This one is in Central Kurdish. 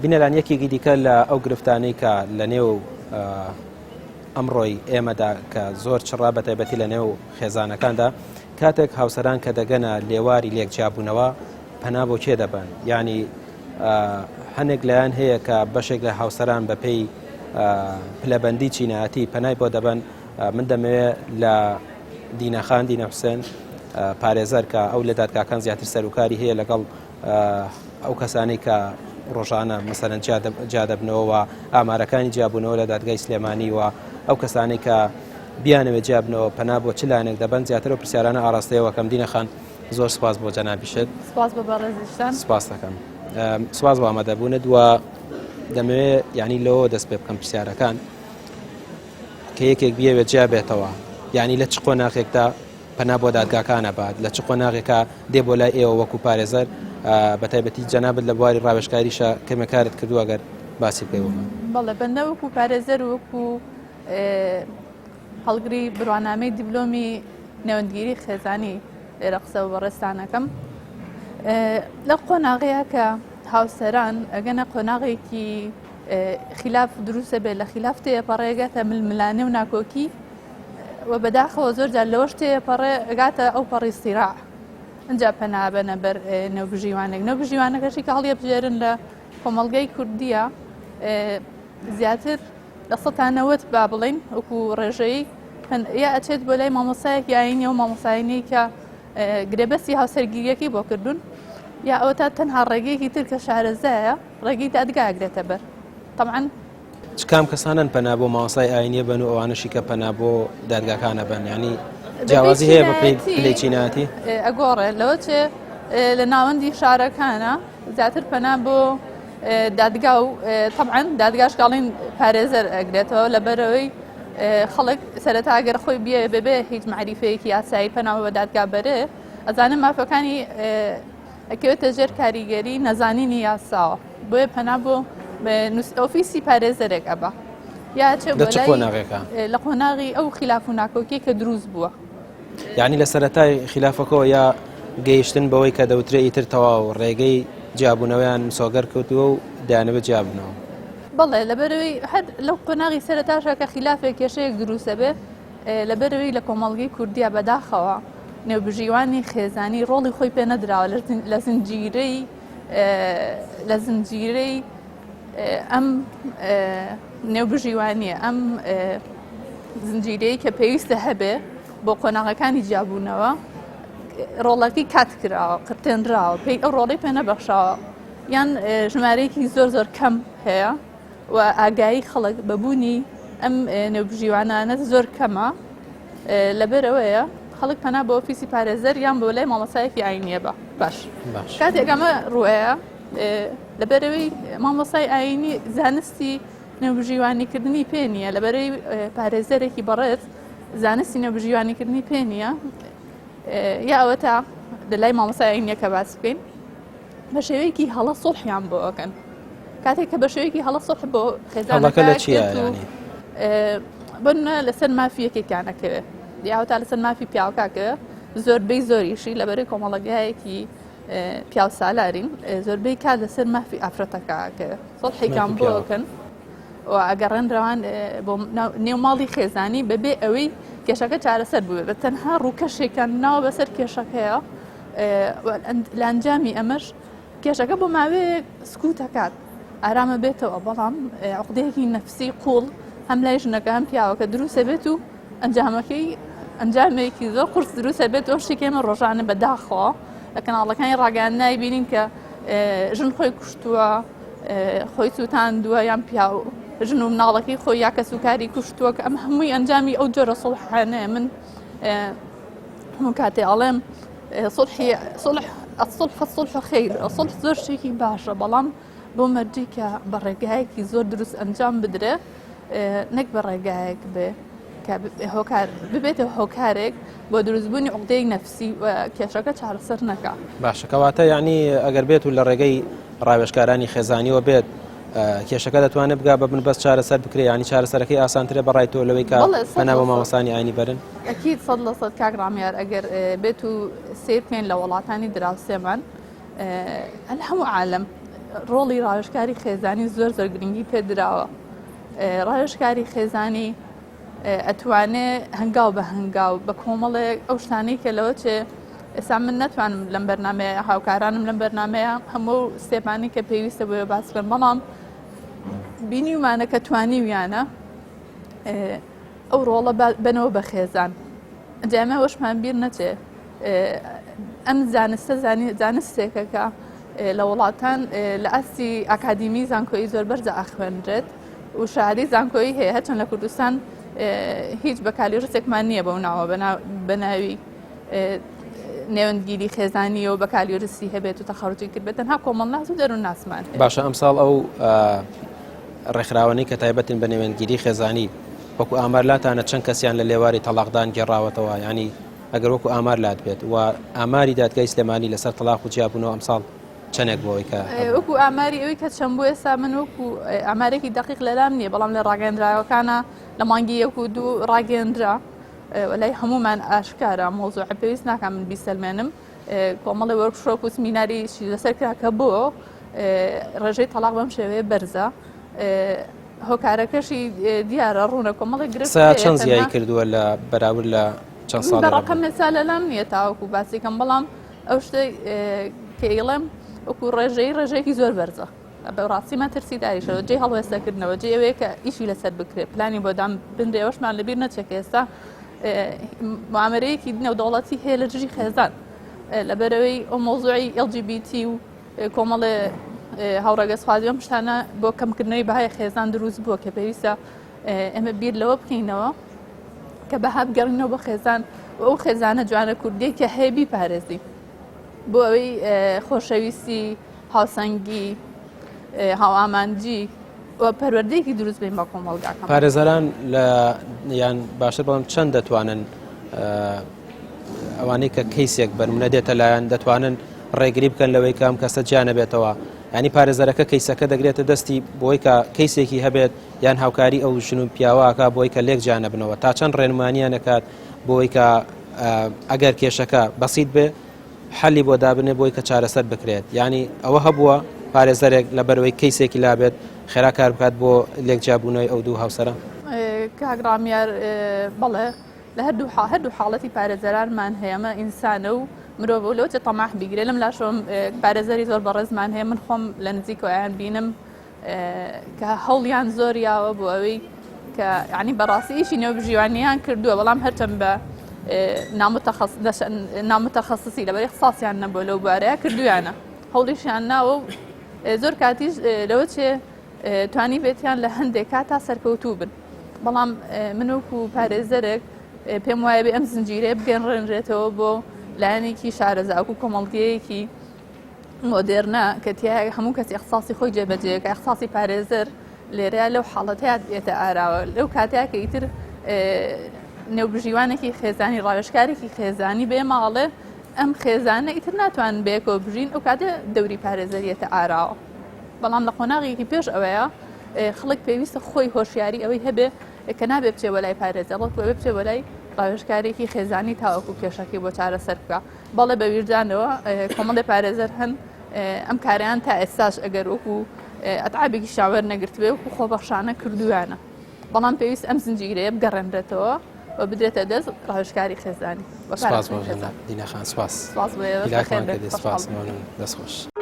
بینەران یەکێکی دیکە لە ئەو گرفتانەی کە لە نێو ئەمڕۆی ئێمەدا کە زۆر چڕە بە تایبەتی لە نێو خێزانەکاندا کاتێک هاوسەران کە دەگەنە لێواری لێک جیابوونەوە پەنا بۆ کێ دەبەن یعنی هەنێک لایەن هەیە کە بەشێک لە هاوسەران بە پێی پلەبەندی چینایەتی پەنای بۆ دەبەن من دەمەوێت لە دینەخان دینە حوسێن پارێزەر کە ئەو لە دادگاکان زیاتر سەرکاری هەیە لەگەڵ ئەو کەسانەی کە ڕۆژانە مەسەرەن جیا دەبنەوە و ئامارەکانی جیابوونەوە لە دادگای سلێمانی و ئەو کەسانەی کە بیانەوێت جیابنەوە پەنا بۆ چ لایەنێک دەبەن زیاتر و پرسیارانە ئاراستەیەوە کەم دینەخان زۆر سپاس بۆ جەنابیشت سپاس بۆ بەڕێزیشتان سپاس دەکەم سپاس بۆ ئامادەبوونت و دەمەوێت یعنی لەوە دەست پێ بکەم پرسیارەکان کە یەکێک بیەوێت جیا بێتەوە یعنی لە چ قۆناغێکدا پەنا بۆ دادگاکان ئەبات لە چ قۆناغێکا دێ بۆ لای ئێوە وەکو پارێزەر بە تایبەتی جەنابت لە بواری ڕاوێژکاریشە کەمێک کارت کردووە گەر باسی بکەی بۆمان. بەڵێ بەندە وەکو پارێزەر و وەکو هەڵگری بڕوانامەی دیبلۆمی نێوەندگیری خێزانی لێرە قسە و بەڕێزتانەکەم لە قۆناغەیە کە هاوسەران ئەگەنە قۆناغێکی خلاف دروستە بێت لە خلاف تێپەڕێگەتە ململانێ و ناکۆکی و بەداخەوە زۆر جار لەوەش تێپەڕێ ئەگاتە ئەو پەڕی سیراع ئەجا پەنابەنە بەر نێوبژیوانێک نێوبژیوانەکەشی کە هەڵیەبژێرن لە کۆمەڵگەی کوردیە زیاتر لە سەتانەوەت با بڵین وەکو ڕێژەی یا ئەچێت بۆ لای مامۆسایەکی ئاینی و مامۆساینی کە گرێبەستی هاوسەرگیریەکەی بۆ کردوون یا ئەوە تا تەنها ڕێگەیەکی تر کە شارەزایە ڕێگەی دادگا ئەگرێتە بەر طبعا چ کام کەسانەن پەنا بۆ مامۆستای ئاینیە بەن و ئەوانەشی کە پەنا بۆ دادگاکانە بەن ینی جیاوازی هەیە بە پێی پلەی چینایەتی ئەگۆڕێ لەوە چێ لە ناوەندی شارەکانە زیاتر پەنا بۆ دادگا و طبعا دادگاش گاڵین پارێزەر ئەگرێتەوە لەبەرەوەی خەڵک سەرەتا ئەگەر خۆی بێ بەبێ هیچ معریفەیەکی یاسایی پەناوە بە دادگا بەرێ ئەزانم مافەکانی ئەکەوێتە ژێر کاریگەری نەزانینی یاساوە بۆیە پەنا بۆ ئۆفیسی پارێزەرێک ئەبا یا چێ لە چ قۆناغێکە؟ لە قۆناغی ئەو خلاف و ناکۆکی کە دروست بووە یعنی لە سەرەتای خلافەکەەوە یا گەیشتن بەوەی کە دەوترێ ئیتر تەواو ڕێگەی جیابوونەوەیان مسۆگەر کردووە و دەیانەوێت جیابنەوە. بەڵێ لەبەرەوەی هەر لەو قۆناغی سەرەتاشە کە خلافێک کێشەیەک دروستە بێ لەبەرئەوەی لە کۆمەڵگەی کوردیا بەداخەوە نێوبژیوانی خێزانی ڕۆڵی خۆی پێ نەدراوە لە زنجیرەی لە زنجیرەی ئەم نێوبژیوانیە ئەم زنجیرەی کە پێویستە هەبێ بۆ قۆناغەکانی جیابوونەوە ڕۆڵەکەی کات کراوە قرتێنراوە پێی ئەو ڕۆڵی پێ نەبەخشاوە یان ژمارەیەکی زۆر زۆر کەم هەیە و ئاگایی خەڵک بە بوونی ئەم نێوبژیوانانە زۆر کەمە لەبەر ئەوەیە خەڵک پەنا بۆ ئۆفیسی پارێزەر یان بۆ لای مامۆسایەکی ئاینیە بە باش کاتێک ئەمە ڕوەیە لەبەرەوەی مامۆسای ئاینی زانستی نێوبژیوانیکردنی پێ نییە لەبەرەی پارێزەرێکی بەڕێز زانستی نێوبژیوانیکردنی پێ نییە یا ئەوە تا لە لای مامۆسای ئاینیەکە باس بکەین بە شێوەیەکی هەڵە سوڵحیان بۆ ئەکەن کاتێک کە بە شێوەیەکی هەڵە سوڵح بۆ خێزانەکە لە چییە بنە لەسەر مافی یەکێکیان ئەکەوێت یاوە تا لەسەر مافی پیاوکاکە زۆربەی زۆریشی لەبەرەی کۆمەڵگایەکی پیاو سالارین زۆربەی کات لەسەر مافی ئافرەتەکە ئەکەوێت سوڵحێکیان بۆ ئەکەن و ئەگەڕێنرەوان بۆ نێو ماڵی خێزانی بەبێ ئەوەی کێشەکە چارەسەر بووێ بە تەنها ڕووکەشێکیان ناوە بەسەر کێشەکەیە لە ئەنجامی ئەمەش کێشەکە بۆ ماوەیەک سکوتەکات ئارامە بێتەوە بەڵام عقدەیەکی نەفسی قوڵ هەم لای ژنەکە هەم پیاوەکە دروستە بێت و ئەنجامەکەی ئەنجامێکی زۆر قورس دروستە بێت ئەو شتێک ئێمە ڕۆژانە بەداخەوە لە کەناڵەکانی ڕاگەیان نایبینین کە ژن خۆی کوشتووە خۆی سووتاندووە یان پیاو ژن و مناڵەکەی خۆی یا کەسوکاری کوشتووە کە ئەم هەمووی ئەنجامی ئەو جۆرە سوڵحانەیە من هەموو کاتێ ئەڵێم سوڵحی سوڵح الصلح الصلح خیر سوڵح زۆر شتێکی باشە بەڵام بۆ مەرجی کە بە ڕێگایەکی زۆر دروست ئەنجام بدرێ نەک بە ڕێگایەک بێ کە هۆکار ببێتە هۆکارێک بۆ دروستبوونی عقدەی نەفسی و کێشەکە چارەسەر نەکا باشە کەواتە یعنی ئەگەر بێت و لە ڕێگەی ڕاوێژکارانی خێزانیەوە بێت کێشەکە دەتوانێت بگا بە بنبەست چارەسەر بکرێ ینی چارەسەرەکەی ئاسانترە بەڕای تۆ لەوەی کە پەنا بۆ مامۆستانی ئاینی بەرن ئەکید 100% کاک ڕامیار ئەگەر بێت و سیر بکەین لە وڵاتانی دراوسێمان هەموو عالم. ڕۆڵی ڕاوێژکاری خێزانی زۆر زۆر گرنگی پێدراوە ڕاوێژکاری خێزانی ئەتوانێ هەنگاو بە هەنگاو بە کۆمەڵێک ئەو شتانەی کە لەوە چێ ئێستا من نەتوانم لەم بەرنمەیە هاوکارانم لەم بەرنمەیە هەموو ستێپانی کە پێویستە بۆیە باس بکەن بەڵام بینیومانە کە توانیویانە ئەو ڕۆڵە بەنەوە بە خێزان ئەجا ئێمە ئەوەشمان بیر نەچێ ئەم زانستە زانستێکە کە لە وڵاتان لە ئاستی ئاکادیمی زانکۆیی زۆر بەرزە ئاخوێنرێت و شاری زانکۆیی هەیە هەرچەند لە کوردستان هیچ بەکالیۆرسێکمان نییە بەو ناوە بە ناوی نێوەندگیری خێزانیە و بەکالیۆرسی هەبێت و تەخەڕجی کرد بێت تەنها کۆمەڵناس و دەروونناسمان باشە ئەمساڵ ئەو ڕێکخراوانەی کە تایبەتن بە نێوەندگیری خێزانی وەکو ئامار لاتانە چەند کەسیان لە لێواری تەڵاقدان گێڕاوەتەوە ینی ئەگەر وەکو ئامار لات بێت و ئاماری دادگای سلێمانی لەسەر تەڵاق و جیابوونەوە ئەمساڵ چەندێک بۆ ئەوەی کە وەکو ئاماری ئەوەی کە چەند بۆ ئێستا من وەکو ئامارێکی دقیق لەلام نییە بەڵام لە ڕاگەندراوەکانە لە مانگی یەک و دوو ڕاگەندرا وەلای هەمومان ئاشکارە مۆزوع پێویست ناکەم من بیسەلمێنم کۆمەڵی وەرکشۆپ و سمیناری لەسەر کرا کە بۆ ڕێژەی تەلاق بەم شێوەیە بەرزە هۆکارەکەشی دیارە ڕوونە کۆمەڵی گرفت چەند زیای کردووە لە بەراورد لە چەند ساڵ ڕقم ئێستا لەلام نییە تاوەکو باسیکەم بەڵام ئەو شتێک کە ئیڵێم وەکو ڕێژەی ڕێژەیەکی زۆر بەرزە بەڕاستی مەترسی داریشەوە جێ هەڵوێستەکردنەوە جێ ئەوەیە کە ئیشی لەسەر بکرێت پلانی بۆ دام بنرێ ئەوەشمان لەبیر نەچێت کە ئێستا معامەرەیەکی نێودەوڵەتی هەیە لە دژی خێزان لەبەرەوەی ئەو مۆزوعی LGBT و کۆمەڵێ هاوڕەگەزخوازی ئەم شتانە بۆ کەمکردنەوەی بەهای خێزان دروست بووە کە پێویستە ئێمە بیر لەوە بکەینەوە کە بەها بگەڕینەوە بۆ خێزان و ئەو خێزانە جوانە کوردیە کە هەیە بیپارێزی بۆ ئەوەی خۆشەویستی هاوسەنگی هاوئامانجی و پەروەردەیەکی دروست بین بە کۆمەڵگاکەمان. پارێزەران لە یان باشتر بڵێم چەند دەتوانن ئەوانەی کە کەیسێک بەرمونە دێتە لایەن دەتوانن ڕێگری بکەن لەوەی کە ئەم کەسە جیا نەبێتەوە ینی پارێزەرەکە کەیسەکە دەگرێتە دەستی بۆی کە کەیسێکی هەبێت یان هاوکاری ئەو ژن و پیاوەکە بۆی کە لێک جیا نەبنەوە تا چەند ڕێنمانیان نەکات بۆی کە ئەگەر کێشەکە بەسیت بێ حەلی بۆ دابنێ بۆی کە چارەسەر بکرێت یانی ئەوە هەبووە پارێزەرێک لەبەرەوەی کەیسێکی لابێت خێرا کار بکات بۆ لێکجیابوونەوەی ئەو دوو هاوسەرە؟ کاک ڕامیار بەڵێ لە هەردوو هەردوو حاڵەتی پارێزەرانمان هەیە ئەمە ئینسانە و مرۆڤ و لەوە تەماح بیگرێ لەم لاشەوە پارێزەری زۆر بەڕێزمان هەیە من خۆم لە نزیکەوەیان بینم کە هەوڵیان زۆر یاوە بۆ ئەوەی کە ینی بەڕاستی ئیشی نێوبژیوانیان کردووە بەڵام هەرچەند بە نامتەخصصی لەبەری اختصاصیان نەبوو لەو بارەیە کردویانە هەوڵیشیان ناوە و زۆر کاتیش لەوە چێ توانی بێتیان لە هەندێک کات تا سەرکەوتوو بن بەڵام من وەکو پارێزەرێک پێم وایە بێ ئەم زنجیرەیە بگەڕێنرێتەوە بۆ لایەنێکی شارەزاکو کۆمەڵگەیەکی مۆدێرنە کە تیایا هەموو کەس ئیخساسی خۆی جێبەجێ کە ئیخساسی پارێزەر لێرە لەو حاڵەتەیە دێتە ئاراوە لەو کاتەیە کە ئیتر نێوبژیوانێکی خێزانی ڕاوێژکارێکی خێزانی بێ ماڵێ ئەم خێزانە ئیتر ناتوانن بەیەکەوە بژین ئەو کاتێ دەوری پارێزەریەتە ئاراوە بەڵام لە قۆناغێکی پێش ئەوەیە خەڵک پێویستە خۆی هۆشیاری ئەوەی هەبێ کە نابێ بچێ وەلای پارێزەر بەڵکو ئەبێ بچێ وەلای ڕاوێژکارێکی خێزانی تاوەکو کێشەکەی بۆ چارەسەر بکە بەڵێ بە ویژدانەوە کۆمەڵێ پارێزەر هەن ئەم کاریان تا ئێستاش ئەگەر وەکو ئەتعابێکی شاوەر نەگرتبێ وەکو خۆبەخشانە کردویانە بەڵام پێویست ئەم زنجیرەیە بگەڕێنرێتەوە و بدرێتە دەست ڕاوێژکاری خێزانی سپاس بۆ دینا خان سپاس سپاس بۆ ئێوەش بەخێر بێن سپاس دەستخۆش.